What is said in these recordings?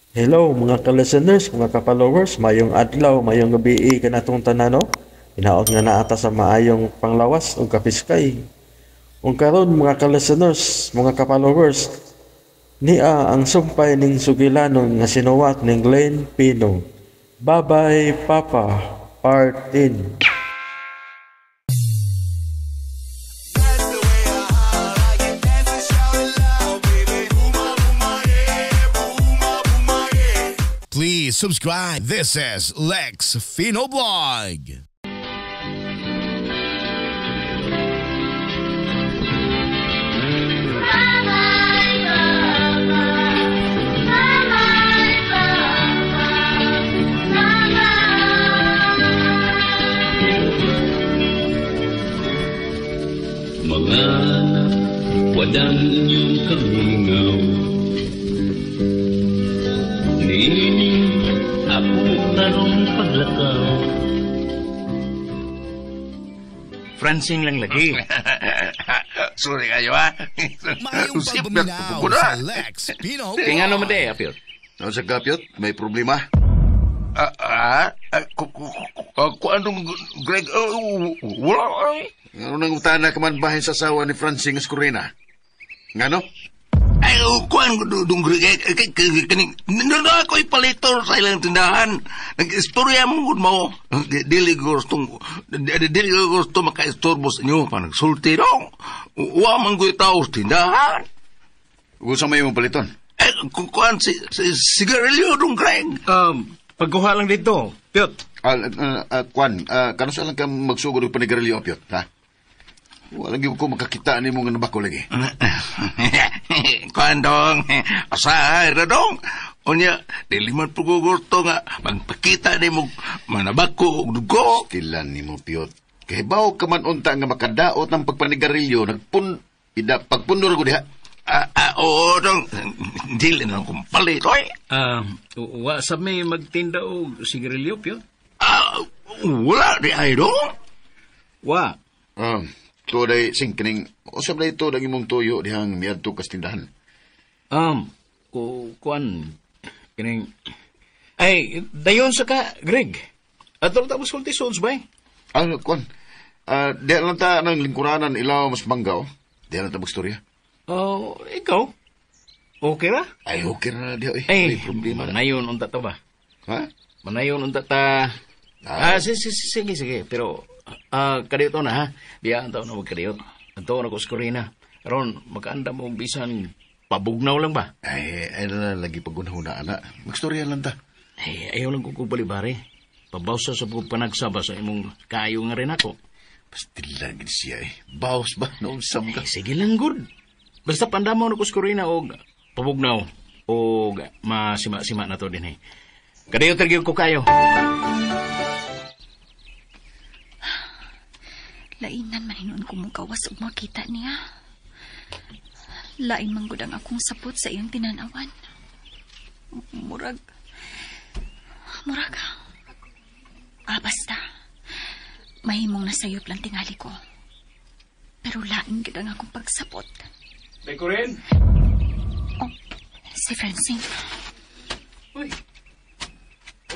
Hello mga ka-listeners, mga ka-followers, mayong adlaw, mayong gabi kanatong tanan, no? Hinaot nga naa ta sa maayong panglawas ug kapiskay. Ug karon mga ka-listeners, mga ka-followers, nia ang sumpay ning sugilanon nga sinuwat ning Glenn Pino. Bye-bye Papa, Part 10. Please subscribe. This is Lex Fino Blog. Mga anak, wadang inyong kamingaw. Niini, ako tarong paglakaw. Francing lang lagi. Sorry kayo, ha? Mayong Sip, pagpaminaw ko na. sa Lex Pino Kaya nga naman Blog. de, Apyot. Ano sa kapyot? May problema? Anong Greg? Wala, ay. Ano nang utana ka man bahin sa asawa ni Francine Escurina? Ngano? Ay, kuan dong Greg, kaning na ako ipalitor sa ilang tindahan. Nag-istorya mo gud mo. Dili gusto makaistorbo sa inyo pa nagsulti dong. Wa man ko'y tao sa tindahan. Gusto may imong paliton? Eh, kuan si sigarilyo dong Greg. Pagkuha lang dito, Pyot. Kwan, kano sa lang ka magsugod og panigarilyo, Pyot, ha? Wala gyud ko makakita nimo nga nabako lagi. Kuan dong, asahay ra dong. Unya, dili man po ko gusto nga magpakita nimo manabako og dugo. Tilan nimo, Pyot. Kay baw ka man unta nga makadaot ng pagpanigarilyo, pagpundor ko diha. Oo dong, dili na akong palit, oy. Wa sa may magtinda og sigarilyo, Pyot? Wala di ay dong. Wa. Tuday, sing, kining, usap na ito ang imong tuyo dihang miadto kas tindahan. Kuan, kining, ay, dayon sa ka, Greg. Ato tapos kulti souls, bay. Ano, kuan, diha lang ta ng lingkuranan ilaw mas banggaw. Diha lang ta magstorya. Oh, ikaw? Okay ra? Ay, okay na diha, eh. Ay, May problema na. manayon unta ta ba? Ha? Manayon unta ta. Sige, sige. Pero, kadiyot na, ha? Biya ang taon na magkadiyot. Ang taon ako sa Corina. Aron, makaanda mo bisan pabugnaw lang ba? Ay, ay na lagi pagunahuna, ana. Magstorya lang ta. Ay, ayaw lang kong kubalibari. Pabawsa sa panagsaba sa imong kaayo nga rin ako. Pastila gid siya, eh. Bawas ba? Nausam ka. Ay, sige lang, good. Basta pandamo na ko sa Corina og pabugnaw og masima-sima na to din, eh. Kadiyot gyud ko kayo. Lainan man hinuon ko mong kawas ug makita niya. Lain man gud ang akong sapot sa iyang tinanawan. Murag. Basta. Mahimong nasayop lang tingali ko. Pero lain gud ang akong pagsapot. Dekorin? Oh, si Francine. Uy.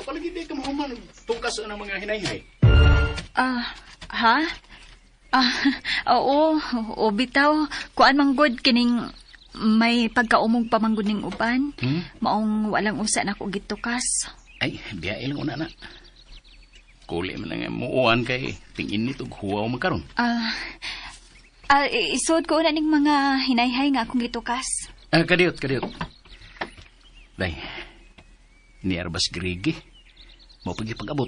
O palagi di ka mahuman tukas ang mga hinayhay. Ha? Oo, o bitaw. Kuan man gud kining may pagkaumog pa man gud ning uban. Maong walang usa na ako gitukas. Ay, biya ilang una na. Kuli man lang muuan kay tingin nito huwaw man karon. Isuod ko una ning mga hinayhay nga akong gitukas. Kadiyot, kadiyot. Day, ni Arbas Grigi, mo pagipag-abot.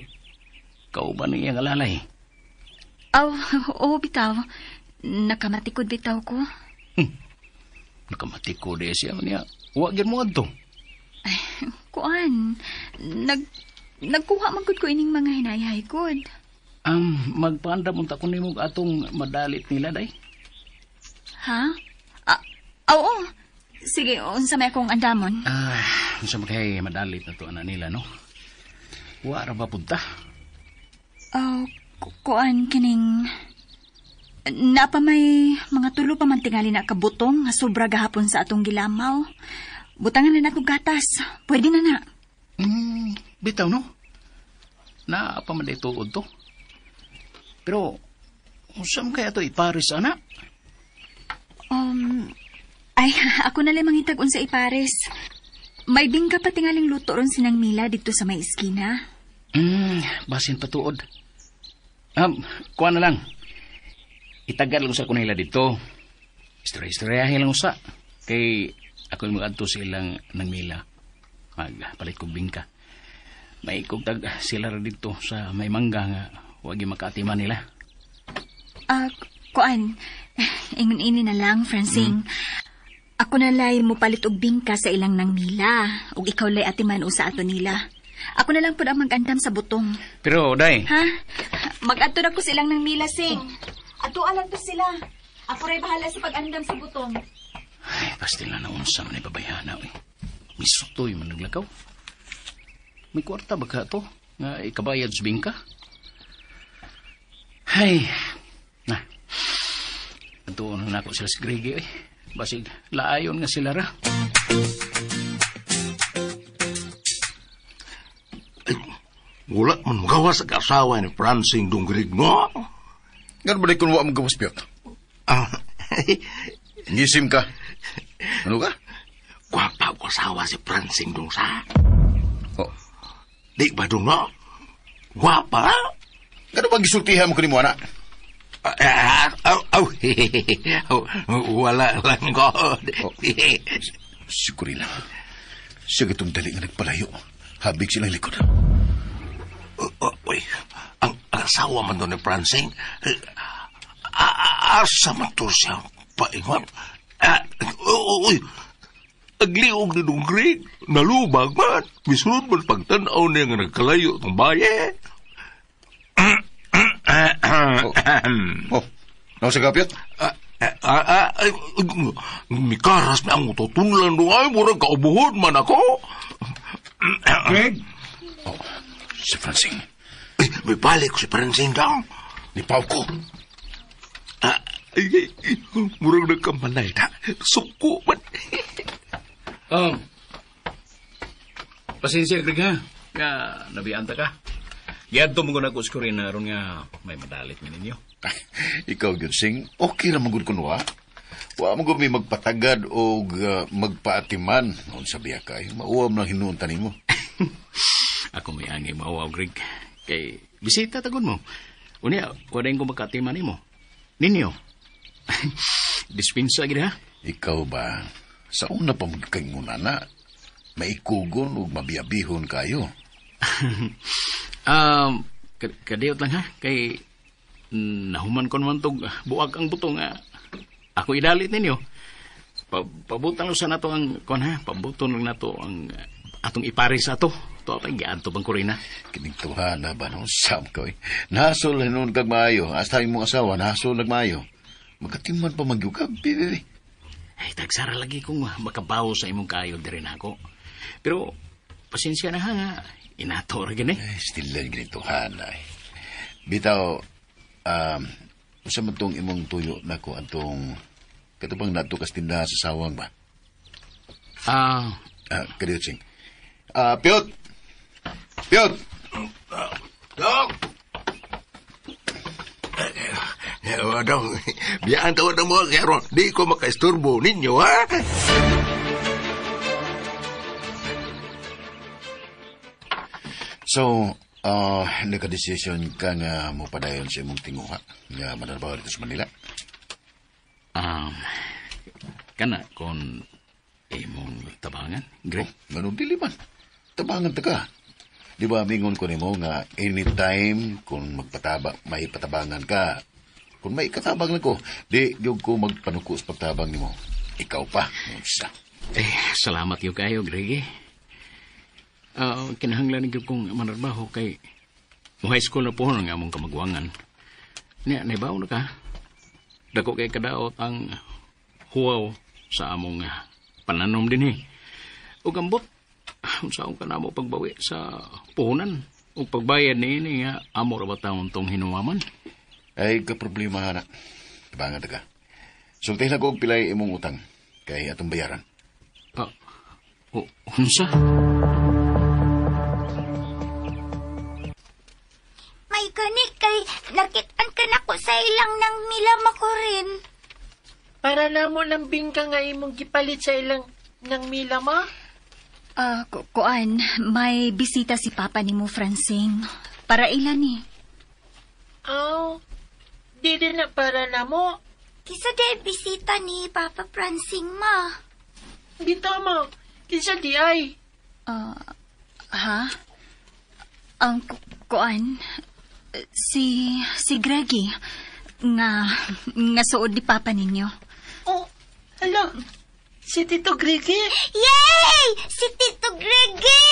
Kauban ni iyang alalay. Aw, oo, bitaw. Nakamatikod bitaw ko. Nakamatikod eh siya niya. Wa gyud mo adto. Ay, kuan. Nagkuha man gud ko ining mga hinayhay gud. Magpaandam unta ko nimo atong madalit nila day. Ha? Oo. Sige, unsa may akong andamon? Unsa man kay madalit na to ana nila, no? Wa ra ba punta? Kuan kining napa may mga tulo pa man tingali na kabutong nga sobra gahapon sa atong gilamaw. Butangan na natong gatas. Pwede na na. Bitaw, no? Naa pa man tuod to. Pero, unsa man kaya to ipares, ana? Ay, ako na lang mangitag unsa ipares. May bingka pa tingaling luto ron sinang Mila dito sa may iskina. Basin patuod. Kuha na lang. Itagal lang sa nila dito. Istorya-istoryahin lang usa. Kay ako yung mag-adto sa ilang ng Mila. Magpalit kong bingka. May kugtag sila ra dito sa may mangga nga wag yung makaatiman nila. Kuan, ingon ini na lang, Francine. Ako na lay mo palit og bingka sa ilang nang Mila. Ug ikaw lay atiman usa ato nila. Ako na lang pud ang mag-andam sa butong. Pero, day. Ha? Mag-adto na ko sa ilang nang Mila, Sing. Ato alang to sila. Ako ray bahala sa pag-andam sa butong. Ay, pastil na naunsa man ibabayana, eh. Misutoy man naglakaw. May kwarta ba ka to? Nga ikabayad sa bingka? Ay, na. Ito na nako sila sa Grege, eh. Basig, laayon nga sila ra. Ay, wala man magawas ang asawa ni Francine dong Greg, no? Nga ba kung wa mo gawas, Piyot? Ah, Ngisim ka. Ano ka? Gwapa ko asawa si Francine dong sa. Oh. Di ba dong, no? Gwapa? Ano bang gisultihan mo kanimo, anak? Wala lang ko. Oh. Si Corina. Siya gatong dali nga nagpalayo. Habig silang likod. Uy, ang asawa man doon ni Francine, asa man to siya paingon. Uy, agliog ni Dong Greg, nalubag man. Misunod man pagtanaw niya nga nagkalayo itong baye. Oh, nausa ka, Piyot? Mikaras na ang utotunlan doon. Ay, murag kaubuhod man ako. Greg? Oh, si Francine. Ay, may balik si Francine daw. Nipaw ko. Ay, murag nagkamalay na. Suko man. Pasensya, Greg, ha? Nga, nabiyanta ka. Giadto mo ko na ko sa Corina aron nga may madalit mi ninyo. Ikaw, gyud, Sing, okay ra man gud kun wa. Wa man gud may magpatagad o magpaatiman. Unsa biya kay mauwam lang hinuon ta nimo. Ako may angay mauwaw, Greg. Kay bisita tagon mo. Unya, wala ko magkaatiman nimo. Ninyo. Dispensa gid ha. Ikaw ba, sa una pa magkay muna na, maikugon ug mabiyabihon kayo. Kadiyot lang ha, kay nahuman ko naman tog buag ang butong nga. Ako idalit ninyo. Pabutan lang sa nato ang kon ha, pabuton lang nato ang atong ipares ato. To pa giadto bang Corina. Kining tuha na ba no sam ko eh. Nasol hinuon kag maayo, hasta imong asawa nasol nagmaayo. Magkatiman pa man gyud ka, bibi. Ay, tagsara lagi kung makabawo sa imong kayo diri nako. Pero pasensya na ha nga, inato ra gini. Ay, still lang ganito, hanay. Bitaw, usa man tong imong tuyo nako atong katubang nato kas tindahan sa sawang ba? Kadiyot, Sing. Piot! Piot! Dok! Dong, biyaan tawad na mo, kaya di ko makaisturbo ninyo, ha? So, nagka-decision ka nga mo padayon sa imong tinguha nga manarbaho dito sa Manila? Kana kon imong tabangan, Greg? Oh, ganun dili man. Tabangan ta ka. Di ba, mingon ko nimo nga anytime kung magpataba, may patabangan ka. Kung may katabang lang ko, di gyud ko magpanuko sa pagtabang nimo. Ikaw pa, unsa. Salamat gyud kayo, Greg. Kinahanglan gyud kong manarbaho kay mo high school na po nga among kamagwangan. Nya, naibaw na ka. Dako kay kadaot ang huwaw sa among pananom dinhi. Ug ambot, unsaon ka namo pagbawi sa puhunan ug pagbayad niini nga amo ra ba taon tong hinuwaman? Ay, kaproblema na. Tabangan ta ka. Sultihin ako og pilay imong utang kay atong bayaran. O, unsa? May gani kay nakitaan ka na ko sa ilang nang mila makurin. Para na mo ng bingka nga imong gipalit sa ilang ng mila ma. Ah, kuan, may bisita si Papa nimo, Francing. Para ilan ni? Aw, di din na para na mo. Kisa de bisita ni Papa Francing ma. Bitaw mo, kinsa di ay. Ah, ha? Ang kuan si Greggy nga suod ni Papa ninyo. Oh, hala, si Tito Greggy. Yay! Si Tito Greggy!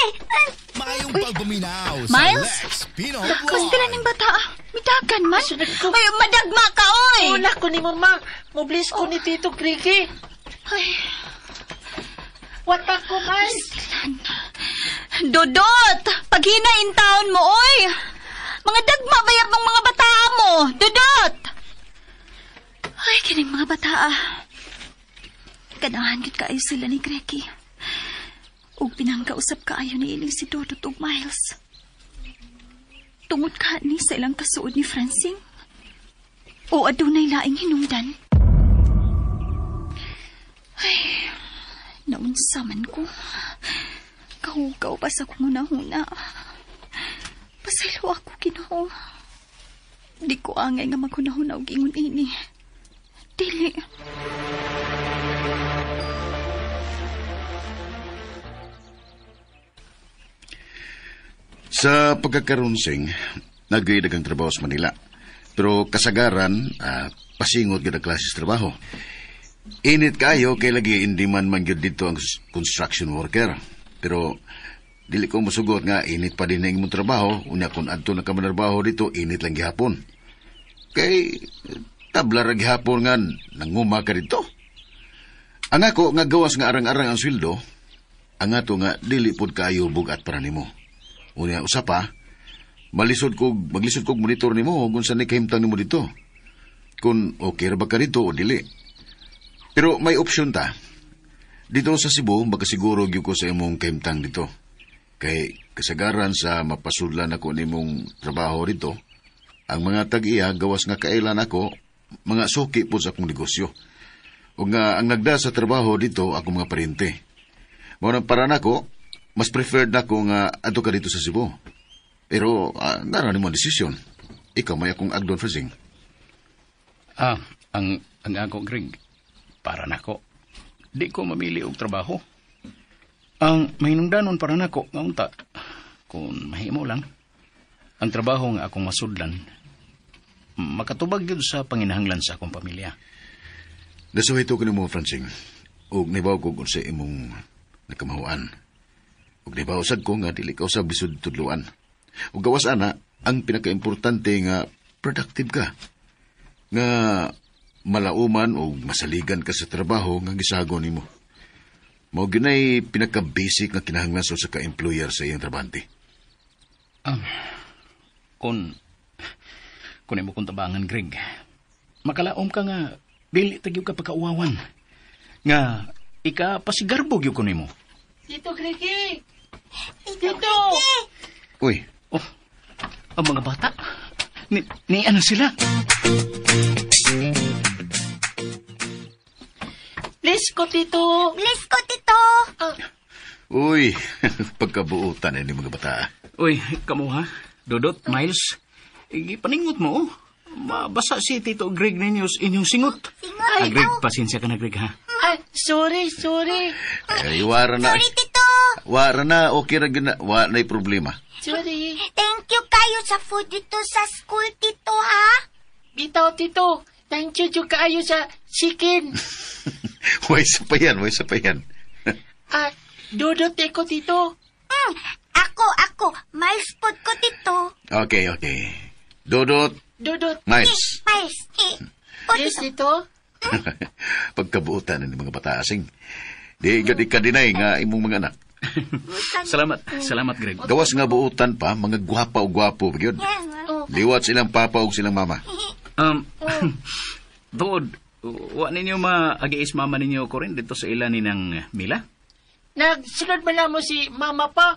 Maayong pagpaminaw sa Miles? Lex Pino Vlog. Kustila ning bata. Midagan man. Sunod ko. Ay, madagma ka, oy! Una ko ni Mama, moblis ko ni Tito Greggy. Ay, Wata ko, Miles. Dodot! Paghina in town mo, oy! Mga dagma bayab ng mga bataa mo! Dodot! Ay, kining mga bataa. Ganahan gid kaayo sila ni Greggy. Ug pinangkausap kaayo ni iling si Dodot ug Miles. Tungod ka ni sa ilang kasuod ni Francine? O adunay laing hinungdan? Ay, naunsa man ko. Kahugaw pa sa kong huna-huna. Pasaylo ako, Ginoo. Di ko angay nga maghuna-huna og ingon ini. Dili. Sa pagkakaroon, Sing, nagay daghang trabaho sa Manila. Pero kasagaran, pasingot gyud ang klase sa trabaho. Init kayo kay lagi hindi man man gyud dito ang construction worker. Pero dili ko musugot nga init pa din ang imong trabaho, unya kung adto na ka manarbaho dito, init lang gihapon. Kay tabla ra gihapon nga nanguma ka dito. Ang ako nga gawas nga arang-arang ang sweldo, ang ato nga dili pod kaayo bugat para nimo. Unya usa pa, malisod kog maglisod kog monitor nimo kung sa ni kahimtang nimo dito. Kung okay ra ba ka dito o dili. Pero may opsyon ta. Dito sa Cebu, makasiguro gyud ko sa imong kahimtang dito. Kay kasagaran sa mapasudlan ako nimong trabaho dito, ang mga tag-iya gawas nga kailan ako, mga suki po sa akong negosyo. O nga ang nagda sa trabaho dito akong mga parente. Mao nang para nako, mas preferred nako nga adto ka dito sa Cebu. Pero nara nimo ang desisyon. Ikaw may akong agdon, Francing. Ah, ang ako, Greg, para nako. Di ko mamili og trabaho. Ang mahinungdanon para nako nga unta, kung mahimo lang, ang trabaho nga akong masudlan, makatubag gyud sa panginahanglan sa akong pamilya. Nasuhito ko nimo, Francing. Ug nibaw ko kung sa imong nakamahuan. Ug nibaw sad ko nga dili ka usab lisod tudloan. Ug gawas ana, ang pinakaimportante nga productive ka. Nga malauman o masaligan ka sa trabaho nga gisago nimo. Mao ginay pinaka-basic nga kinahanglan sa usa ka employer sa iyang trabahante. Kung imo kong tabangan, Greg, makalaom ka nga dili ta gyud ka pagkauwawan. Nga ika pasigarbo gyud ko nimo. Tito Greggy! Tito Tito! Greggy! Uy, Oh, ang mga bata. Ni ano sila? Bless ko, Tito! Bless ko, Tito! uy, pagkabuutan ni mga bata. Uy, kamo ha? Dodot, Miles, ipaningot mo, oh. Mabasa si Tito Greg ninyo sa inyong singot. Singot, Ah, Greg, pasensya ka na, Greg, ha? Ay, sorry, sorry. Ay, wara na. Sorry, Tito! Wara na, okay ra gyud na. Wa na'y problema. Sorry. Thank you kayo sa food dito sa school, Tito, ha? Bitaw, Tito. Thank you, jud kaayo sa chicken. Way sa pa yan, way sa pa yan. Ah, dudot ko, Tito. Ako. Miles food ko, Tito. Okay, okay. Dodot, Dudot. Miles. Miles. Ko, Yes, Tito. Tito. Pagkabuutan ni mga bata asing. Di gud ikadinay nga imong mga anak. Salamat, Greg. Gawas nga buutan pa, mga gwapa o gwapo gyud. Oh. Liwat silang papa o silang mama. Tuod, wa ninyo maagiis mama ninyo ko rin dito sa ila ni ng Mila? Nagsunod man na mo si Mama pa.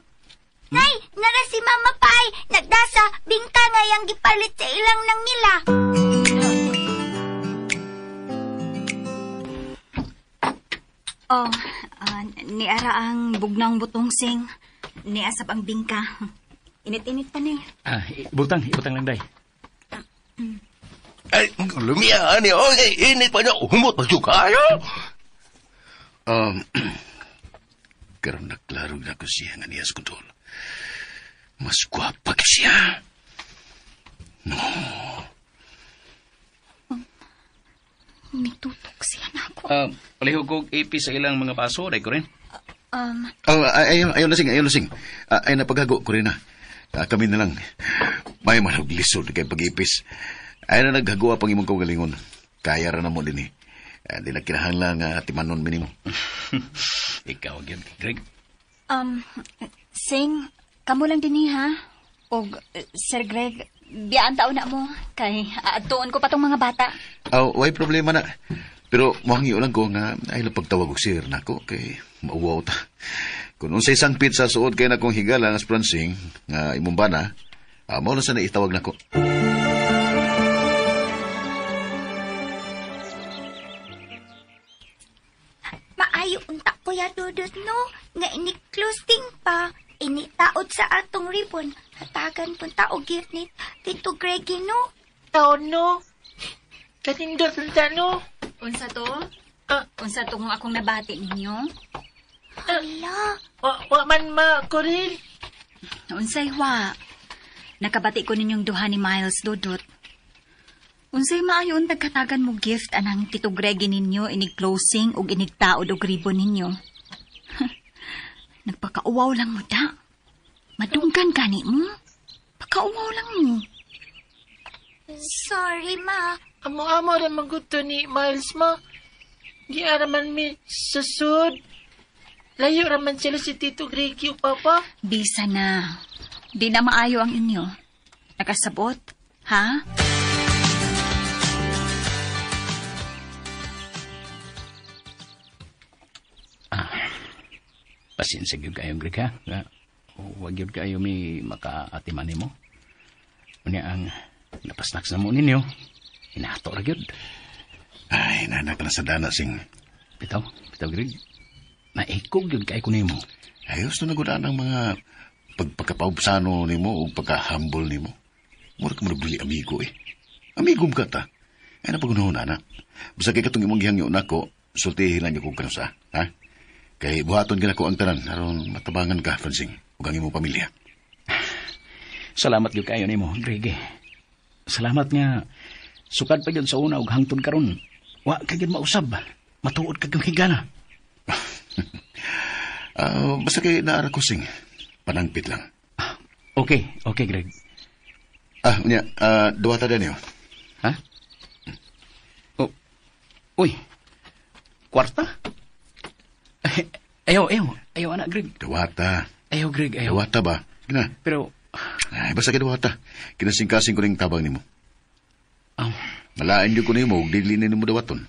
Nay, nara si Mama pa ay nagdasa bingka nga yang gipalit sa ilang nang nila. Oh, niara ang bugnang butong sing. Niasap ang bingka. Init-init pa ni. Ibutang lang day. Ay, lumiya ani. Oy, init pa niya. Humot pa siya kayo. Karon naklaro na ko siya nga niya sa kontrol. Mas gwapa ka siya. No. Mitutok siya na ako. Palihog kog AP sa ilang mga baso, day ko rin. Ayaw na sing. Ay napaghago ko rin na. Kami na lang. May manog lisod kay pag-ipis. Ay na naghagoa pang imong kaugalingon. Kaya ra na mo din eh. Di na kinahanglan nga timanon minimo. Ikaw gyud, Greg. Sing, kamo lang din ha. Og Sir Greg, biyaan taon na mo kay adtuon ko pa tong mga bata. Way problema na. Pero mohangyo lang ko nga ay lang pagtawag og sir nako kay mauwaw ta. Kung unsay sangpit sa suod kay nakong higala nga spransing nga imong bana, mao na sa naitawag nako. Maayo unta Kuya Dudut no nga ini-closing pa. Initaod sa atong ribbon. Hatagan punta og gift ni Tito Greggy no. Taon no. Kanindot unta no. Unsa to? Unsa to kung akong nabati ninyo? Hala. Wa man ma Corinne. Unsay wa? Nakabati ko ninyong duha ni Miles Dudut. Unsay maayo untag katagan mo gift anang Tito Greggy ninyo inig closing ug inig taod og ribbon ninyo. Nagpakauwaw lang mo da. Madunggan gani mo. Pakauwaw lang mo. Sorry, ma. Amo-amo ra maguto ni Miles ma. Di araman mi susud. Layo raman sila si Tito Greggy o Papa. Bisa na. Di na maayo ang inyo. Nakasabot, ha? Pasensya gyud kayo, Greg, ha? Huwag gyud kayo may makaatiman nimo. Unya ang napasnaks na mo ninyo. Hinato ra gyud. Ay, nanak na sa dana, sing. Bitaw, Greg. Naikog gyud kayo ko nimo. Ayos na nagudaan ang mga pagpagkapaubsano nimo o pagka-humble nimo. Mura ka managduli amigo eh. Amigo ka ta. Ay napagunahon na, anak. Basta kay katong imong gihangyo nako, sultihin lang niyo kung kanusa, ha? Kay buhaton ginako ang tanan aron matabangan ka, Francing, ug ang imong pamilya. Salamat gyud kayo nimo, Greg. Salamat nga sukad pa gyud sa una ug hangtod karon. Wa ka gyud mausab. Matuod ka gyud higala. Basta kay naara ko sing panangpit lang. Okay, Greg. Unya, duwata din niyo. Ha? Oh. Uy. Kwarta? Ayaw, anak, Greg. Duwata. Ayaw, Greg, ayaw. Duwata ba? Gina. Pero... Ay, basta kay duwata. Kinasingkasing ko ning tabang nimo. Malain yun ko nimo, ug dili nimo duwaton.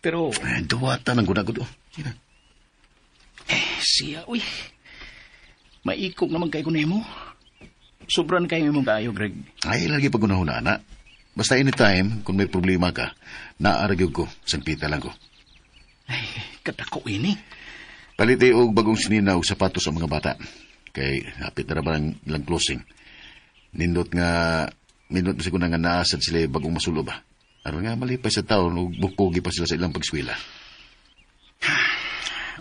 Pero... Ay, duwata nang gudagod, oh. Gina. Siya, uy. Maikog naman kay ko nimo. Sobran kayo imong kaayo, Greg. Ay, lagi pagunahon na, anak. Basta anytime, kung may problema ka, naaragyo ko, sangpita lang ko. Ay, kadako ini. Paliti og bagong sinina og sapatos sa mga bata. Kay hapit na raman ang ilang closing. Nindot siguro nga naasad sila bagong masulo ba. Aron nga malipay sa taon og bukogi pa sila sa ilang pagswila.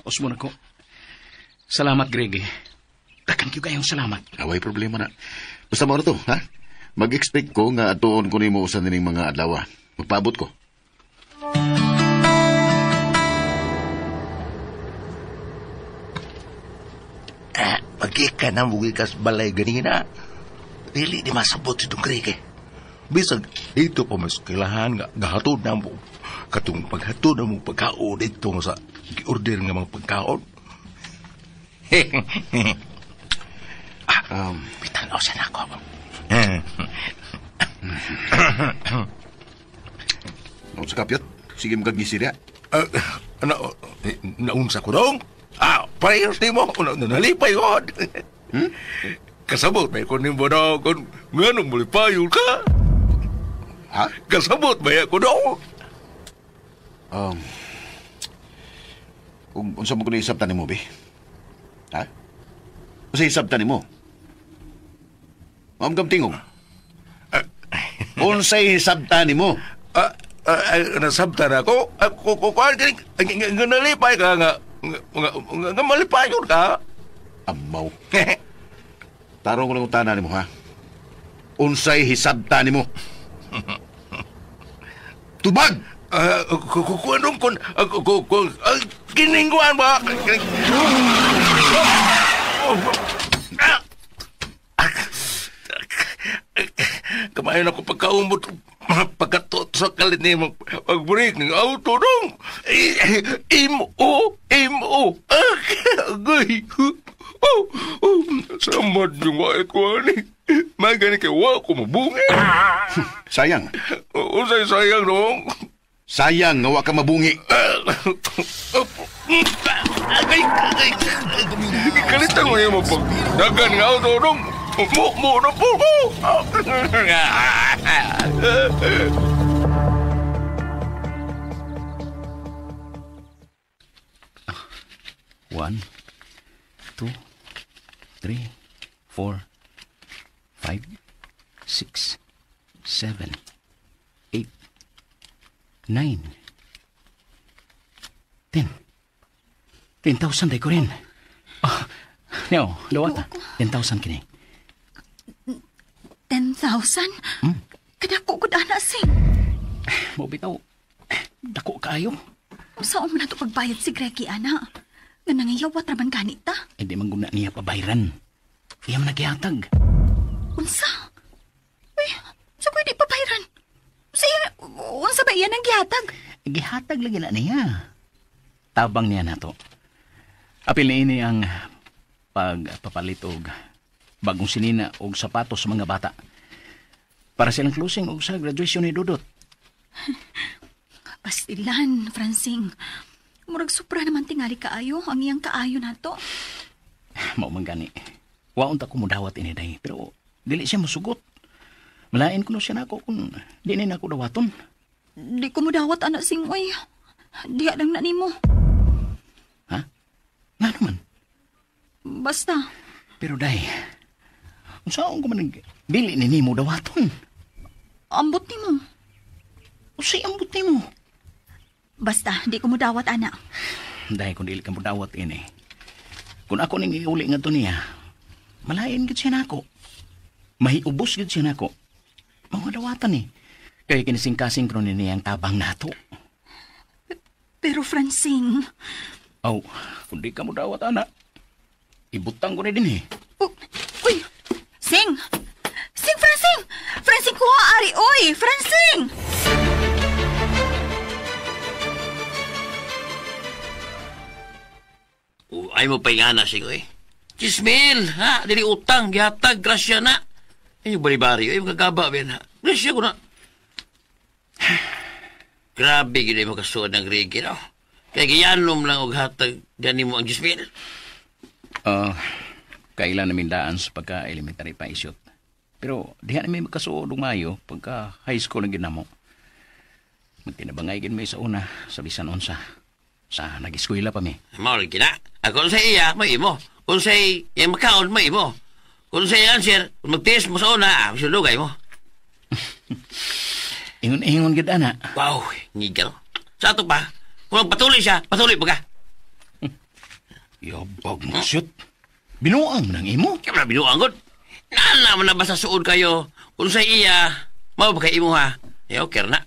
Osmo na ko. Salamat, Greg. Dakan kayo kayong salamat. Away problema na. Basta mo to, ha? Mag-expect ko nga atuon ko nimo usan nining mga adlaw. Magpaabot ko. Pagkika na mugikas balay ganina. Dili di masabot si Dong Greg eh. Bisag dito pa mas kailangan nga gahatod na mo. Katong paghatod na mo pagkaon dito sa gi-order nga mga pagkaon. Bitanaw sa nako. Sa kapyot, sige magkagisirya. Naunsa ko dong? Ah, parehas ni mo. Nalipay ko. Kasabot may ko nimo dong kung nganong malipayon ka. Ha? Kasabot may ako dong. Kung unsa mo kuno isabtan nimo, be? Ha? Unsa isabtan nimo? Maamgam tingog. Unsa isabtan nimo? Nasabtan ako. Nga nalipay ka nga nga malipayon ka. Amaw. Tarong ko lang utana nimo, ha? Unsay hisabtan nimo? Tubag! Kung kung kiningguan ba? Kamayon ako pagkaumot, pagkatot sa kalit ni pag-break ng auto dong. M-O, M-O. Agay. Samad yung wait ko, ani. Magani kay wa ko mabungi. Sayang. Unsay sayang dong? Sayang nga wa ka mabungi. Agay, agay. Kalitan mo yung mapagdagan nga auto dong. Mo na po ko. One, 2, 3, 4, 5, 6, 7, 8, 9, 10. 10,000 day ko rin. Oh, no, dawata. 10,000 kini. 10,000? Kadako ko dana, Sing. Mo bitaw, dako kaayo. Saan mo na ito pagbayad si Greggy, ana? Nga nangiyawat raman ganit ta? Hindi man guna niya pabayran. Iya man nagihatag. Unsa? Uy, sa pwede pabayran? Unsa ba iya nang gihatag? Gihatag lagi na niya. Tabang niya na to. Apil ni ini ang pagpapalit og bagong sinina og sapatos sa mga bata. Para silang closing og sa graduation ni Dudot. Pastilan, Francing. Murag supra naman tingali kaayo ang iyang kaayo nato. Mao man gani. Waon ta ko mudawat ini day, pero dili siya mosugot. Malain kuno siya nako kung di ni nako dawaton. Di ko mudawat anak Sing oy. Diha lang na nimo. Ha? Nga naman. Basta. Pero day, unsaon ko man dili ni nimo dawaton? Ambot nimo. Unsay ambot nimo? Basta, di ko mudawat, ana. Dahil kung dili ka mudawat ini, kung ako ning iuli nga to niya, malain gid siya nako. Mahiubos gid siya nako. Mga dawatan eh. Kaya kinisingkasing kron ni niyang tabang nato. Pero Francing... Oh, kung di ka mudawat, ana, ibutang ko ni din eh. Oh, uy! Sing! Sing, Francing! Francing, kuha, ari! Uy! Francing! Ay mo paingana siya eh. Chismil, ha? Dili utang, gihatag, grasya na. Ay, bari-bari, ay, magkagaba, ben, ha? Grasya ko na. Grabe, gina mo kasuod ng Ricky, no? Kaya giyanom lang og hatag, gani mo ang chismil. Kailan namin daan sa pagka-elementary pa isyot. Pero diha namin magkasuod og mayo pagka high school ang ginamo. Magtinabangay gin may sa una, sa bisan unsa. Sa nag-eskwela pa mi. Mao lagi na. Kung sa iya, may imo. Kung sa iya makaon, may imo. Kung sa iya answer, kung magtiis mo sa una, masulugay mo. Ingon-ingon gid ana. Wow, ngigal. Sa ato pa, kung magpatuloy siya, patuloy pa ka. Yabag mo, shoot. Binuang ng imo. Kaya na binuang, god. Nana mo na ba sa suod kayo? Kung sa iya, mao ba kay imo ha? Eh, okay na.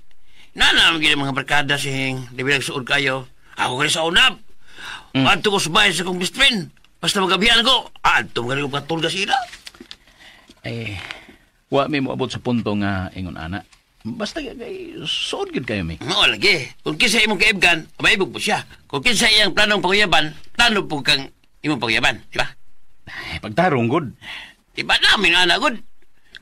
Nana mo gid mga barkada sing, di bilang suod kayo. Ako kayo sa unap. Adto ko sa bahay sa kong best friend. Basta magabihan ko, adto mo ganun patulga sila. Eh, wa mi moabot sa punto nga ingon ana. Basta kay suod gid kayo mi. Mao lagi. Kung kinsa imong kaibgan, maibog po siya. Kung kinsa iyang planong panguyaban, plano po kang imong panguyaban, di ba? Ay, pagtarong gud. Di ba namin ana gud?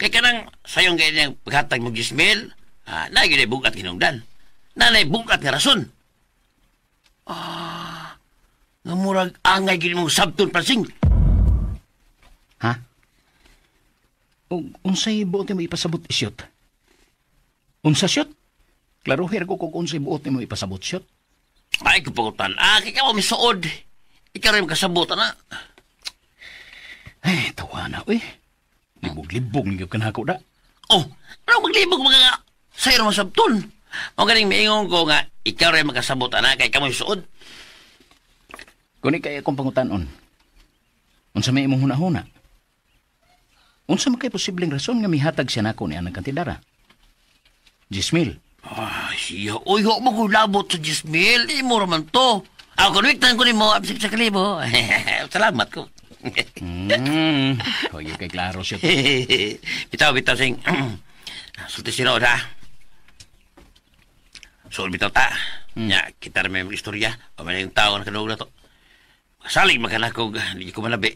Kay kanang sayong kay niyang paghatag mo gismil, na gyud bugat hinungdan. Nanay bugat nga rason. Ah, nga murag angay gid mong sabton, Francing. Ha? Ug unsay buot nimo ipasabot, Siyot? Unsa, Siyot? Klaro her ko kung unsay buot nimo ipasabot, Siyot. Ay, kapagutan. Ah, kaya ka misuod. Ikaw rin makasabot, ana. Ay, tawa na, uy. Libog-libog ninyo kanako da. Oh, ano maglibog mga sayo naman sabton? Mo ganing miingon ko nga, ikaw rin makasabot, ana, kay ka mo suod. Kung ikay akong pangutanon, unsa may imong hunahuna? Unsa man kay posibleng rason nga mihatag siya nako ni anang kantidara? 10,000. Ay, siya. Uy, huwag mo ko labot sa 10,000. Imo raman to. Ako, konwiktan ko ni mo, absik sa kalibo. Salamat ko. Hoy, kay klaro siya. Bitaw, bitaw, sing. Sulti sino, ha? Sul, bitaw ta. Nya, kita rin may istorya. O may yung tao na kanuog na to. Salig makanakog, hindi ko malabi.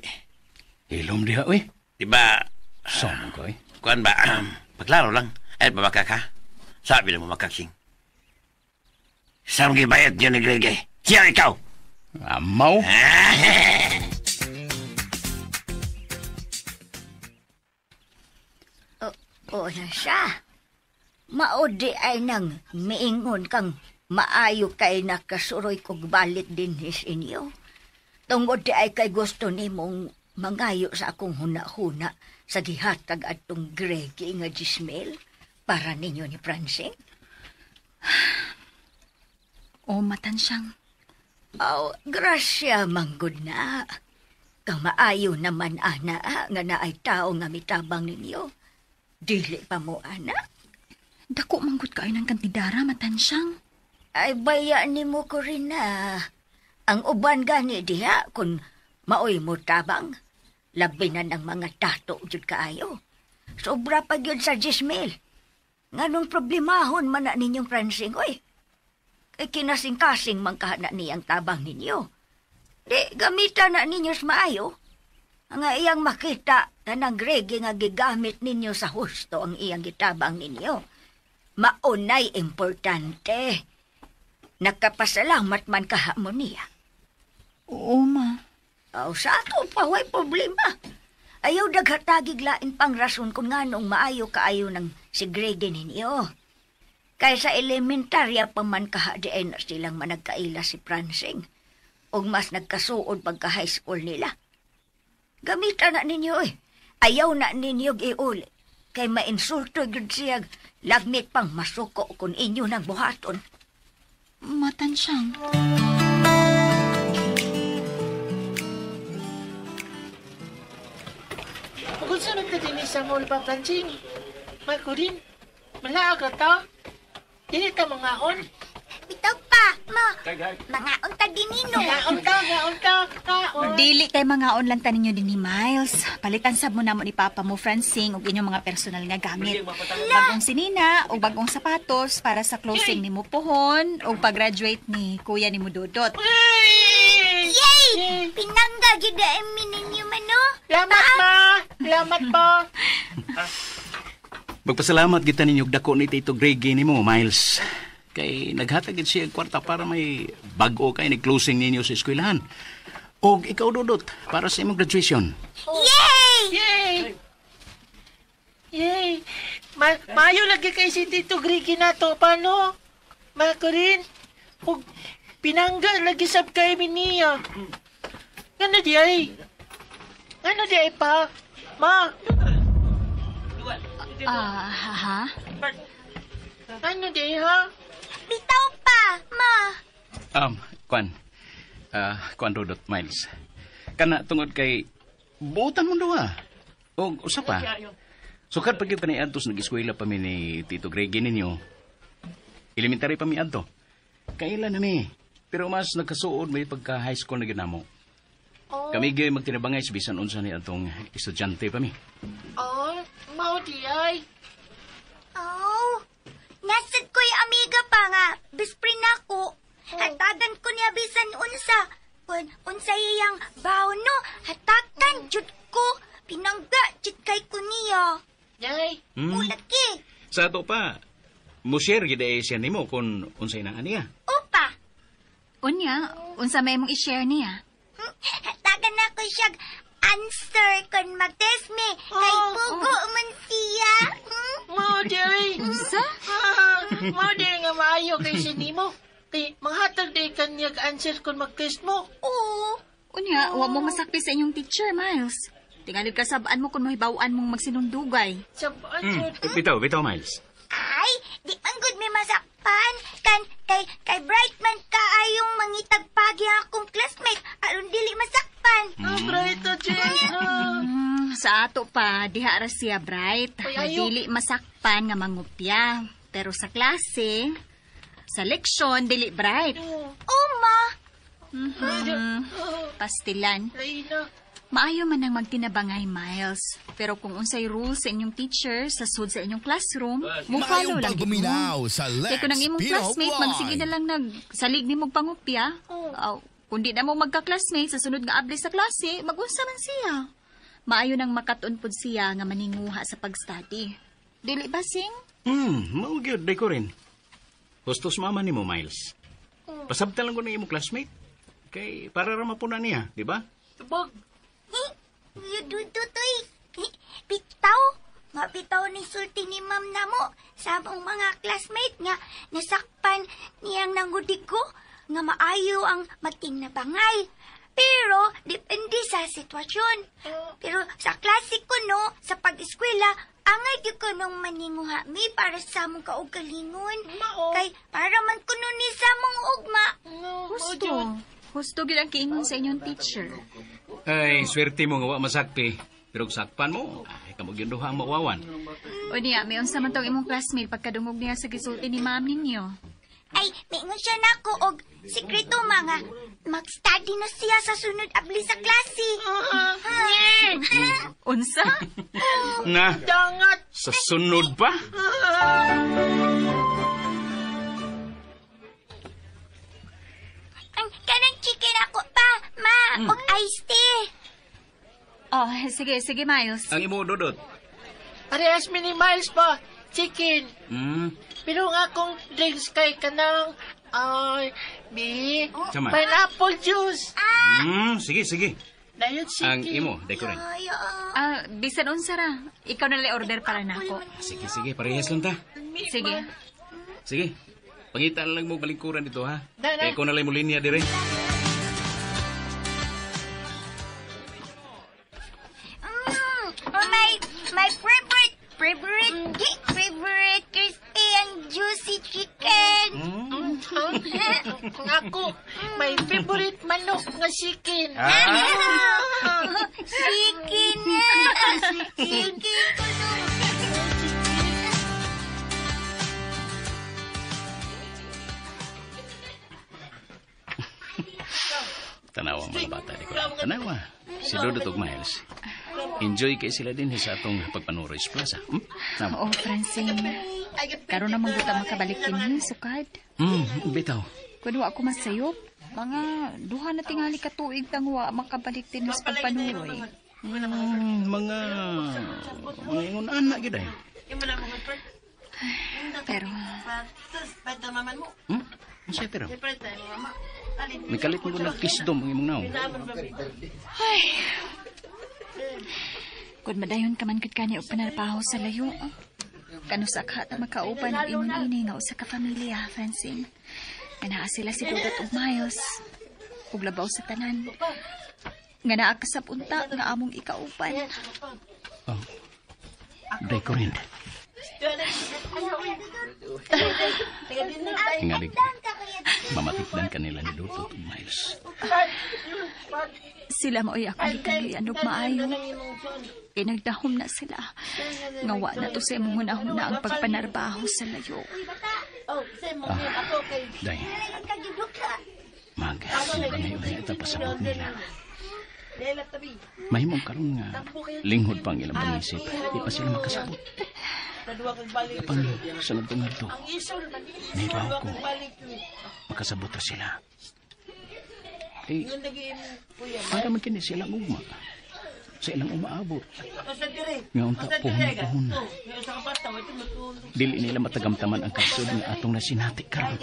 Hilom diha, uy. Diba? Sama ko, eh. Kuan ba? Paklaro lang. Ay, mamakak, ha? Sabi na mo makaksing. Saan gibayad niyo ni Greg, eh? Siya ikaw! Amaw? O na siya. Maodi ay nang miingon kang maayo kay nakasuroy kog balit din his inyo. Tungod di ay kay gusto nimong mangayo sa akong huna-huna sa gihatag atong Gregi nga Gismail para ninyo ni Francine. O, matansyang. Aw, grasya manggod na. Kang maayo naman, ana, nga naay tao nga mitabang ninyo. Dili pa mo, ana. Dako manggod kayo ng kantidara, matansyang. Ay, baya ni mo ko rin na. Ang uban gani diha kung maoy mo tabang. Labi na ng mga tato jud kaayo. Sobra pa gyud sa 10,000. Nganong problemahon man na ninyong Francine, oy. Kay kinasing-kasing man kahana niyang tabang ninyo. Di, gamitan na ninyo sa maayo. Ang iyang makita tanang grege nga gigamit ninyo sa husto ang iyang gitabang ninyo. Maunay importante. Nakapasalamat man kaha mo niya. Oo, ma. Aw, sa ato pa, way problema. Ayaw daghatagig lain pang rason kung nganong maayo kaayo ng si Grege ninyo. Kay sa elementarya pa man kaha diay na silang managkaila si Francing. Og mas nagkasuod pagka high school nila. Gamitan na ninyo eh. Ayaw na ninyo iuli. Kay mainsulto gyud siya lagmit pang masuko kung inyo nang buhaton. Matansyang. Kung saan nagkadinis sa mall pa, Francine? Makurin, malaag ta. Dili ta mangaon. Bitaw pa, ma. Mangaon ta dinino. Ngaon ta, ngaon ta, ngaon. Dili kay mangaon lang ta ninyo din ni Miles. Palitan sab mo namo ni Papa mo, Francine, og inyong mga personal nga gamit. Bagong sinina o bagong sapatos para sa closing ni mo pohon o pag-graduate ni kuya ni mo Dudot. Yay! Pinangga gid mi ninyo man no. Lamat ma, lamat pa. Magpasalamat kita ninyo dako ni Tito Greg nimo, Miles. Kay naghatag gid siya og kwarta para may bag-o kay ni closing ninyo sa eskwelahan. Og ikaw Dudot para sa imong graduation. Yay! Yay! Yay! Maayo lagi kay si Tito Grigi na to, paano? Makurin, ug pinangga lagi sab kay mi niya. Ano di ay? Ano di ay pa? Ma? Ha? Ano di ay, ha? Bitaw pa, ma. Kuan. Kuan Dudot, Miles. Kana tungod kay buotan mo duha. Og usa pa. Sukad pag yung kaniadto sa nag-eskwela pa mi ni Tito Greg ninyo. Elementary pa mi adto. Kailan na mi. Pero mas nagkasuod may pagka high school na ginamo. Oh. Kami gyud magtinabangay sa bisan unsa ni atong estudyante pa mi. Oh, mao di ay. Oh, nasad ko'y amiga pa nga. Best friend ako. Hatagan ko niya bisan unsa. Kun unsa iyang baon no, hatagan jud ko. Pinangga jud kay ko niya. Yay. Ulaki. Sa ato pa, mo share gid ay siya nimo kung unsay naa niya. Opa. Unya, unsa may imong i-share niya? Hatagan na ko siya answer kung mag-test me. Kay pugo man siya. Mao di ay. Unsa? Mao di nga maayo kay si nimo. Kay manghatag di kanyag answer kung mag-test mo. Oo. Unya, wa mo masakpi sa inyong teacher, Miles. Tingalid ka sabaan mo kung mahibawan mong magsinundugay. Sabaan Bitaw, bitaw, Miles. Ay, di man gud may masakpan. Kan kay bright man kaayong mangitagpagi akong classmate aron dili masakpan. Oh, bright to, Jen. Sa ato pa, diha ra siya bright. Ay, ayaw. Dili masakpan nga mangupya. Pero sa klase, sa leksyon, dili bright. Oh, ma. Pastilan. Laina. Maayo man ang magtinabangay, Miles. Pero kung unsay rules sa inyong teacher sa sud sa inyong classroom, mo follow Maayong lang gid mo. pagpaminaw sa Lex Kay kung ang imong Pino classmate, Vlog. magsigig na lang nagsalig ni mong pangupya. Aw, kung di na mo magka-classmate sa sunod nga abli sa klase, magunsa man siya. Maayo nang makat-on pud siya nga maninguha sa pag-study. Dili ba, Sing? Mao gyud day ko rin. Hustos mama nimo, Miles. Pasabtan lang ko na imong classmate. Kay para ra mapuna niya, di ba? Tubog. Yududutoy. Bitaw. Mabitaw ni sulti ni ma'am namo sa among mga classmate nga nasakpan niyang nangudig ko nga maayo ang magtinabangay. Pero depende sa sitwasyon. Pero sa klase ko no, sa pag-eskwela, angay gyud ko nung maninguha mi para sa among kaugalingon. Mao. Kay para man kuno ni sa among ugma. Husto. Husto gyud ang kiingon sa inyong teacher. Ay, swerte mo nga wa masakpi. Pero kung sakpan mo, ay kamo gyud duha ang mauwawan. O niya, may unsa man tong imong classmate pagkadungog niya sa gisulti ni ma'am ninyo. Ay, mingon siya nako og sikreto mga mag-study na siya sa sunod abli sa klase. Unsa? Na, Dangat. sa sunod pa? Ang kanang chicken ako pa, ma, og iced tea. Oh, sige, sige, Miles. Ang imo dodot. Parehas mi ni Miles pa. Chicken. Pero nga akong drinks kay kanang ay, bi, Sama. pineapple juice. Sige, sige. Dayon chicken. Ang imo, day ko rin. Ay, oo. Ah, bisan unsa ra. Ikaw na lang order para nako. Sige, sige, parehas lang ta. Sige. Sige. Pangita na lang mo balingkuran dito, ha? Na, na. Kaya ko na lang mo linya dire. My favorite favorite crispy and juicy chicken. Ang ako, my favorite manok nga chicken. Chicken. Chicken. Tanawa ang mga bata di ko. Tanawa. Si Dodot ug Miles. Enjoy kay sila din sa atong pagpanuroy sa plaza. Tama. Oo, Francine. Karon na mangguta makabalik dinhi, sukad. Bitaw. Kun wa ako masayop, mga duha na tingali ka tuig tang wa makabalik dinhi sa pagpanuroy. Mga ingon anak gid ay. Pero Unsay pero? Nagkalit mo nagkisdom ang imong naong. Ay. Kun madayon ka man gud kani og panarbaho sa layo. Kanus akha ta makauban og ingon ini nga usa ka pamilya, Francine. Nga naa sila si Dodot ug Miles. Ug labaw sa tanan. Nga naa ka sa punta nga among ikauban. Oh. Day ko rin. Tingalig. Mamatikdan kanila ni Dodot ug Miles. Sila maoy akong gikaluyan og maayo. Kay nagdahom na sila. Nga wa na to sa imong hunahuna ang pagpanarbaho sa layo. Day. Mag, ngayon ita pasabot nila. Mahimong karon nga linghod pa ang ilang pangisip. Di pa sila makasabot. Apan sa nagtungadto, nahibaw ko, makasabot ra sila. Eh, para man kini silang ugma. Sa ilang umaabot. Nga unta puhon-puhon. Dili nila matagamtaman ang kasod nga atong nasinati karon.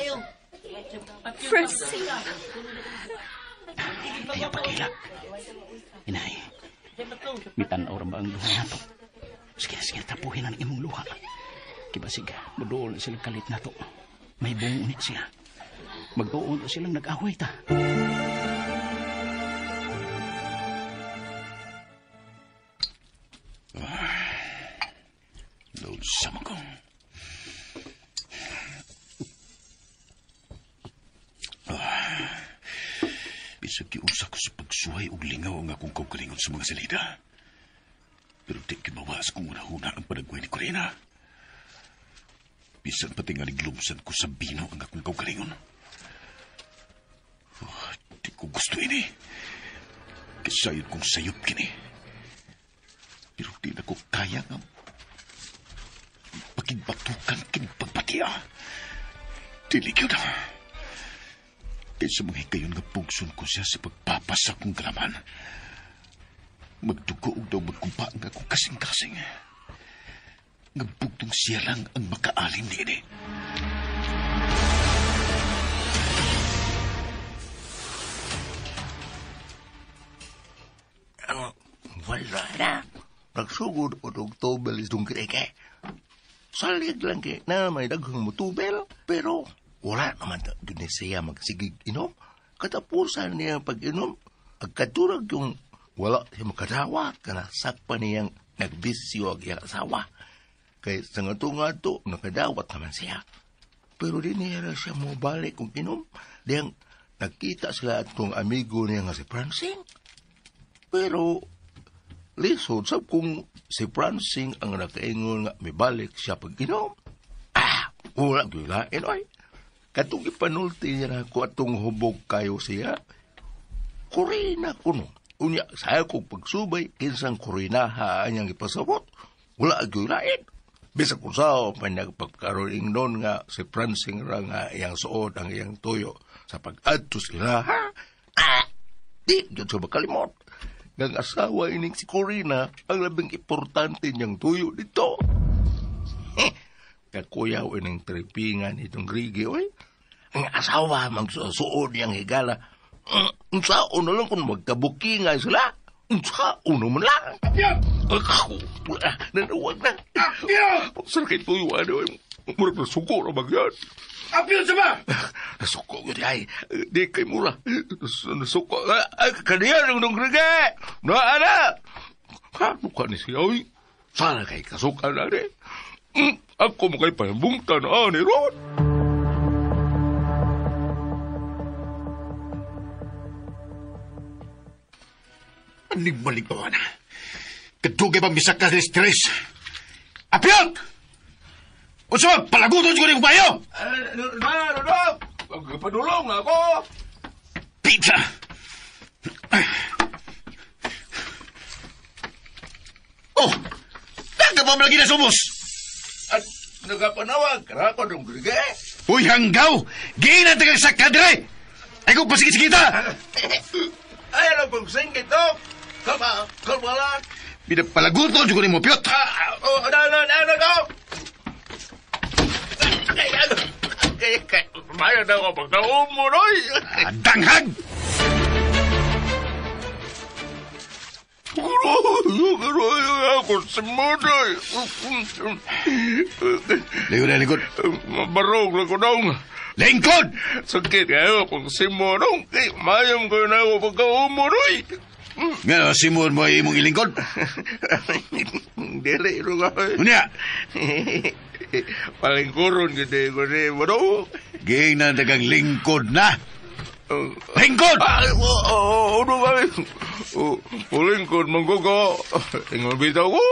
Francine. Ayaw pagkilak. Inay, mitanaw ra ba ang duha nato? Sige, sige, tapuhin na ng imong luha. Kibasig, muduol na silang kalit nato. May buong ulit sila. Magtuon na silang nag-away ta. Load sama ko. Bisag giunsa ko sa pagsuway og lingaw ang akong kaugalingon sa mga salida. Pero di kimawas kong unahuna ang panagway ni Corina. Bisan pati nga naglumsan ko sa bino ang akong kaugalingon. Oh, di ko gusto ini. Kasayon kong sayop kini. Pero di na ko kaya nga pakigbatukan kini pagpatiya. Dili gyud. Kaysa mga hikayon nga pugson ko siya sa pagpapasak kong kalaman. Magdugo og daw magkumpa ang akong kasing-kasing. Nga bugtong siya lang ang makaalim niini. Wala na. Nagsugod o og tubel is dong kreke. Salig lang kay na may daghang mutubel, pero wala naman ta gyud ni siya magsigig inom. Katapusan niya pag-inom, agkaturag yung wala siya makadawat, kana sakpa niyang nagbisyo ang iyang asawa. Kay sa nga to, nakadawat naman siya. Pero di niya ra siya mobalik kung inom. Diyang nagkita sila at kung amigo niya nga si Francine. Pero lisod sab kung si Francine ang nakaingon nga mibalik siya pag inom. Ah, wala gyud lain oy. Katong ipanulti niya na ako atong hubog kayo siya. Kurina kuno. Unya, saya kong pagsubay, kinsang kurina ha niyang ipasabot. Wala gyud lain. Bisag kung sao, panagpagkaroon noon nga si Francine ra nga iyang suod ang iyang tuyo sa pag-adto sila, ha? Ah, di, gyud sa makalimot. Ngang asawa ining si Corina ang labing importante niyang tuyo dito. Kakuyaw ining tripingan itong Grigi, oy. Ang asawa magsusuod niyang higala. Unsaon na lang kung magkabukingan sila. Unsaon naman lang. Apyot! Ako, nanawag na. Apyot! Saan kay tuyo, ano? Murag nasuko na bagyan. Apyot sa ba? Nasuko yun, ay. Di kay mura. Nasuko. Ay, kaniya nung nung Grigi. Na, ana. Kano ka ni siya, oy? Sana kay kasukan na rin. Ako mo kay pambungtan, ani Ron. Anig-balik pa na. Kadugay pang bisag ka sa stress. Apyot! Unsa ba? Palaguton ko rin bayo! Na, na, Padulong ako! Pizza! Oh! Nagkapam lagi na sumos! At nagapanawag, karako nung Grige. Uy, hanggaw! Giinan tagang sa kadre! Ay kung pasigit-sigita! Ay, ano pong singkit, to? Kalma, kalma lang. Pinapalaguton ko rin mo, Piyot! Oh, na, na, na, na, na! Ay, ano? Kaya, kaya, mayroon ako pagkaon mo, Roy! Danghag! Ako si Monoy. Lingkod na, lingkod. Barog na ko dong. Lingkod! Sakit kayo kung si Monong. Kay mayam ko na ako pagkaumuroy. Nga, simon mo ay imong ilingkod. Dili, ro ka. Unya! Palingkuron gid ko ni Monong. Ging na dagang lingkod na. Lingkod! Ay, oo, ano ba? Lingkod man ko ko. Ingon bitaw ko.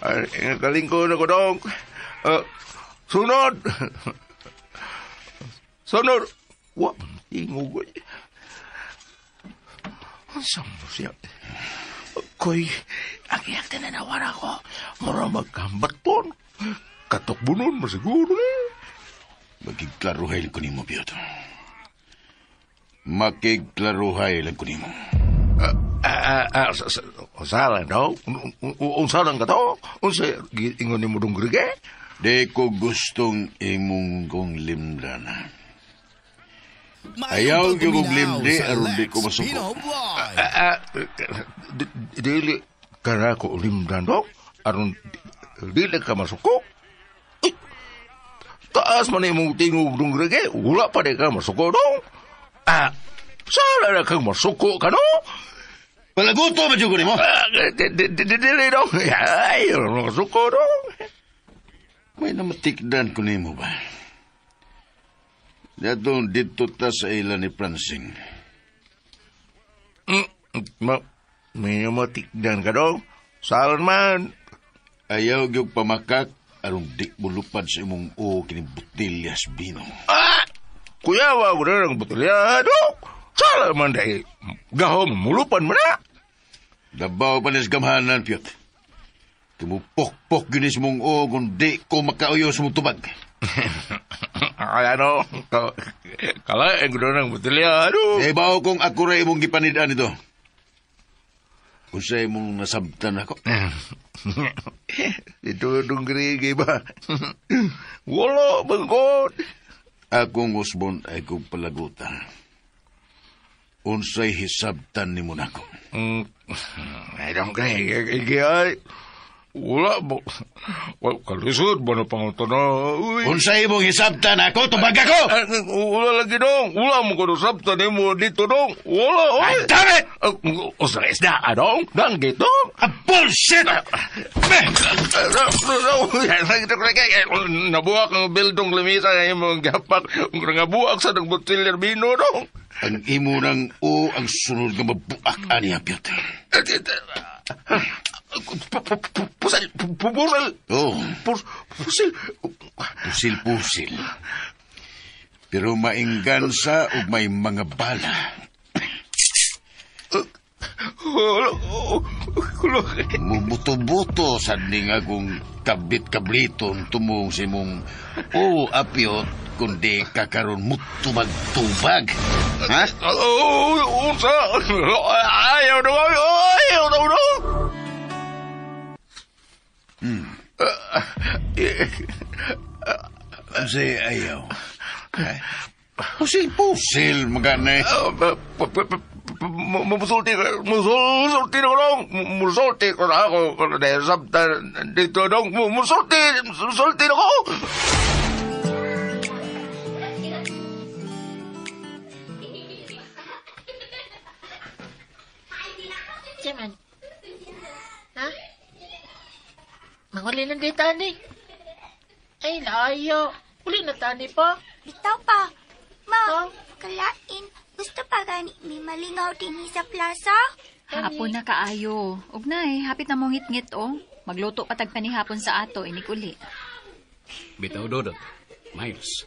Ay, kalingkod ako dong. Sunod! Sunod! Wa, tingog ko. Ang mo siya? Koy, ang iyang tinanawan ako. Mura magkambaton. Katukbunon mo siguro eh. Magigklaruhay lang ko nimo, Piotr. Makigklaruhay lang ko nimo. Unsa lang daw? Unsa lang ka to? Unsa ingon nimo dong Grige? Di ko gustong imong kong limdan. Ayaw gyud kong limdi aron di ko masuko. Dili kara ko limdan dong aron dili ka masuko. Taas man imong tingog dong rege, wala pa di ka masuko dong. Sala na kang masuko ka no? Palaguto ba jud ko nimo? Dili dong. Ay, masuko dong. May namatikdan ko nimo ba? Datong dito ta sa ila ni Francing. May namatikdan ka dong? Saan man? Ayaw gyud pamakak aron di mulupad sa imong o kini botilyas bino. Kuya, wa ko na ng botilya dong. Sala man dahil gahom mulupan mo na. Dabaw pa nis gamhanan, Piot. Tumupok-pok ginis mong o kung di ko makauyo sa mong tubag. Ay, ano? Kalain ko na ng botilya, ano? Eh, bao kong ako rin imong gipanidaan ito. Kung sa imong nasabtan ako. Ito itong grigi ba? Wala, bangkot. Akong usbon ay kong palagutan. Unsay hisabtan ni mo nako. Ay, don't ay. Wala mo. Well, kalisod ba na pangutan na? Unsay imong hisabtan ako? Tubag ako! Wala lagi dong. Wala mo ko nasabtan mo dito dong. Wala, oy. Ay, damn it! Usa isda, adong. Dang dito. Bullshit! Nabuak ang bildong lamisa nga imong gapak. Nga buak sa nagbotilyer bino dong. Ang imo nang o ang sunod nga mabuak ani, Piot. Pusil! Pusil! Oh. Pusil! Pusil, pusil. Pero mainggansa ug may mga bala. Mubuto-buto sa ning akong kabit-kabliton tumong sa imong o apiot kundi kakaron mutubag-tubag. Ha? Unsa? Ayaw na ayaw na na. Unsay ayaw? Pusil-pusil, magana. Musulti musulti na ko dong. Musulti ko na ako. Sabta dito dong. Musulti, musulti na ko. Siman. Ha? Manguli lang di tani. Ay, layo. Uli na tani pa. Bitaw pa. Ma, kalain. Gusto pa gani may malingaw din sa plaza? Hapon na kaayo. Ug nay, hapit na mong ngit-ngit oh. Magluto pa tag panihapon sa ato inig uli. Bitaw Dodot. Miles.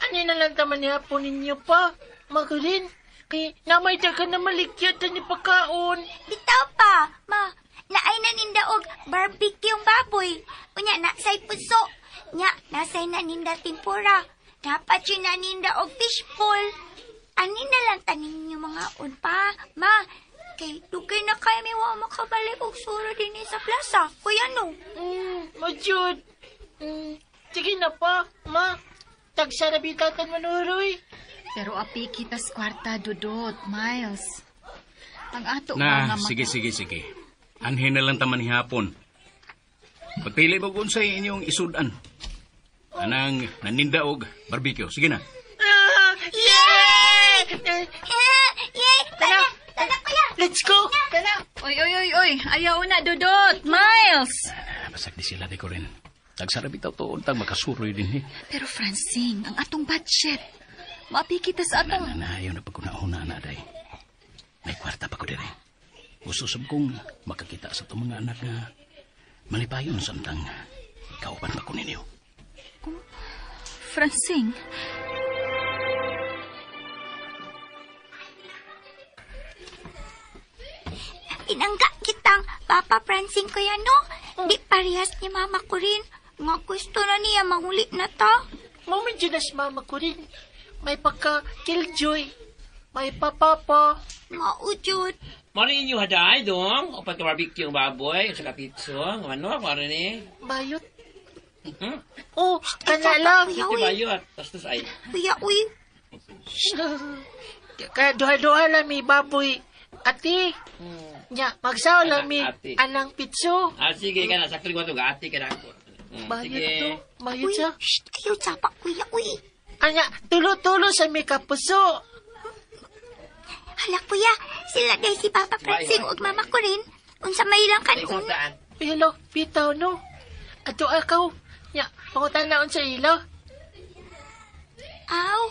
Ano na lang taman ni hapon ninyo pa? Makulin. Kay namay ka na malikyat ni pagkaon. Bitaw pa, ma. Naay na ninda og barbecue baboy. Unya na say puso. Nya nasay na ninda tempura. Dapat yun na ninda og fishball. Ani na lang tanin yung mga unpa, ma. Kay dugay na kay mi wa makabalik og suro dinhi sa plaza. Kuya no. Majud. Sige na pa, ma. Tagsarabitatan manuroy. Pero api kitas kwarta, Dudot, Miles. Ang ato Na, nga sige, sige, sige. Anhin na lang taman hapon. Pagpili mo kung sa inyong isudan. Anang naninda og barbecue. Sige na. Yay! Yay! Tara, tara kuya. Let's go! Tara! Oy, oy, oy, oy. Ayaw na, Dudot, Miles. Basag di sila di ko rin. Tagsarabitaw to, untang makasuroy din eh. Pero Francine, ang atong budget. Maapi kita sa atong... Na, ayaw na pagkuna-una na, day. May kwarta pa ko dire. Gusto sab kong makakita sa itong mga anak nga malipayon samtang kauban pa ko ninyo. Francine, Tinangga kitang Papa Francine kuya no. Di parehas ni mama ko rin. Nga gusto na niya manguli na ta. Mo man dyan as mama ko rin. May pagka killjoy. May papapa. Maujud. Mo ni inyo haday dong, o pagka barbecue ang baboy, sa kapitso, ang manok, maro ni. Bayot. Oh, kana lang. Kuya, uy. Bayo at bastos ay. Kuya, uy. Kaya duha-duha lang mi baboy. Ati. Nya, magsaw lang mi Ati. anang pitso. Ah, sige ka na. Sakto ko ito. Ati ka na ako. Bayot Sige. to. Bayot Uy, siya. shh, ayaw tsapa, kuya, uy. Anya, tulo-tulo sa mi kapuso. Hala, kuya, sila day si Papa Francing ug Mama ko rin. Unsa may ilang kanon. Pero, bitaw no. Ato akaw. Nya, pangutan na unsa ilo. Aw,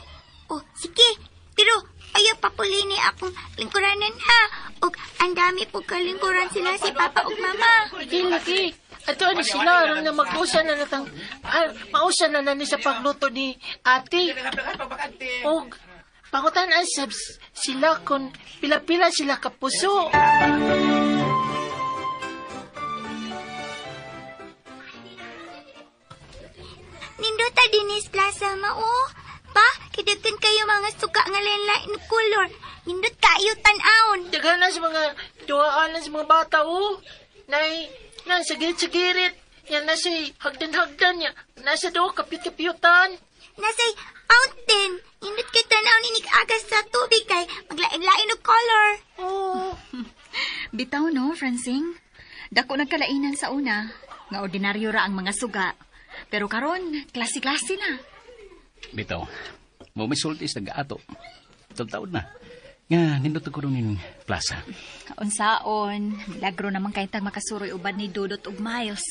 oh, sige. Pero, ayaw papuli ni akong lingkuranan ha. Ug ang dami po kalingkuran sila si Papa ug Mama. Lagi, lagi. Ato ani sila aron nga mag-usa na natang mausa na na ni sa pagluto ni ate. Og pangutan ang sabs sila kung pila-pila sila kapuso. Nindota dinis plaza ma oh. Pa, kidagkan kayo mga suka nga lain-lain color. Nindot kayo tan-awon. Daghan na sa mga duhaan na sa mga bata oh. Nay, na sa girit sa girit. Yan na si hagdan-hagdan niya. Nasa do kapit-kapiyutan. Nasay fountain. Nindot kay tan-awon inig agas sa tubig kay maglain-lain og color. Oh. Bitaw no, Francing. Dako nagkalainan sa una. Nga ordinaryo ra ang mga suga. Pero karon, klase-klase na. Bitaw, mo may sulti sa gaato. Taon na. Nga, nindot ko rin plaza. Unsaon, milagro naman kay tag makasuroy uban ni Dudot ug Miles.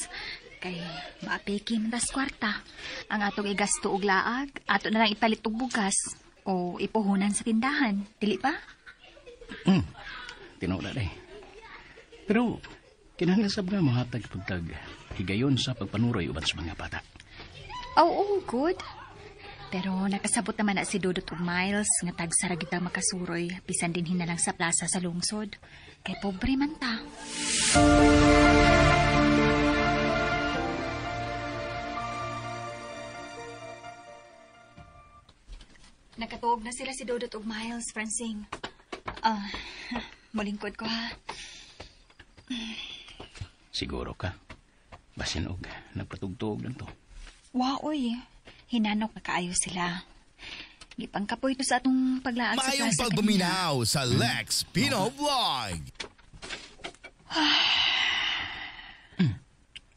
Kay maapiki man tas kwarta. Ang atong igasto og laag, ato na lang ipalit og bugas o ipuhunan sa tindahan. Dili pa? Tinuod na day. Pero, kinahanglan sab nga mohatag pagtag higayon sa pagpanuroy uban sa mga bata. Oo, good. Pero nakasabot naman na si Dudot ug Miles nga tagsara kita makasuroy bisan din hinalang sa plaza sa lungsod. Kay pobre man ta. Nakatuog na sila si Dudot ug Miles, Francing. Ah, mulingkod ko ha. Siguro ka. Basin og nagpatugtog lang to. Wow, oy. Hinanok na kaayo sila. Gipangkapoy to sa atong paglaag sa Mayong plaza kanina. pagbuminaw sa Lex Pino Vlog.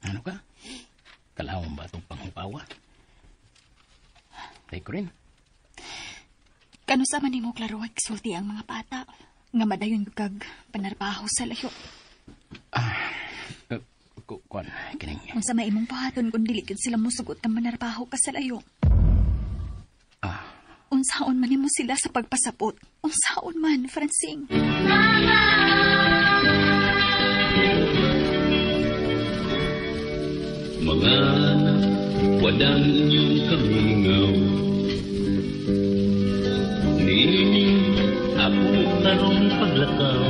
Ano ka? Kalawang ba itong panghupawa? Tay ko rin. Kano sa man nimo klaro ay sulti ang mga bata nga madayon kag panarbaho sa layo. Kuan, kining. Unsa may imong buhaton kung dili gyud sila mosugot nga manarbaho ka sa layo. Unsaon man nimo sila sa pagpasapot? Unsaon man, Francing? Mga anak, wadang inyong kamingaw. Niini, ako karong paglakaw.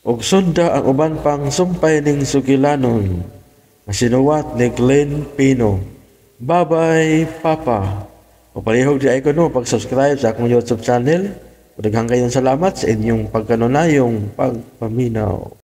Og sunda ang uban pang sumpay ning sugilanon nga sinuwat ni Glenn Pino. Bye-bye, Papa. O palihog di ay kuno pag-subscribe sa akong YouTube channel. Daghang kayong salamat sa inyong pagkanunayong pagpaminaw.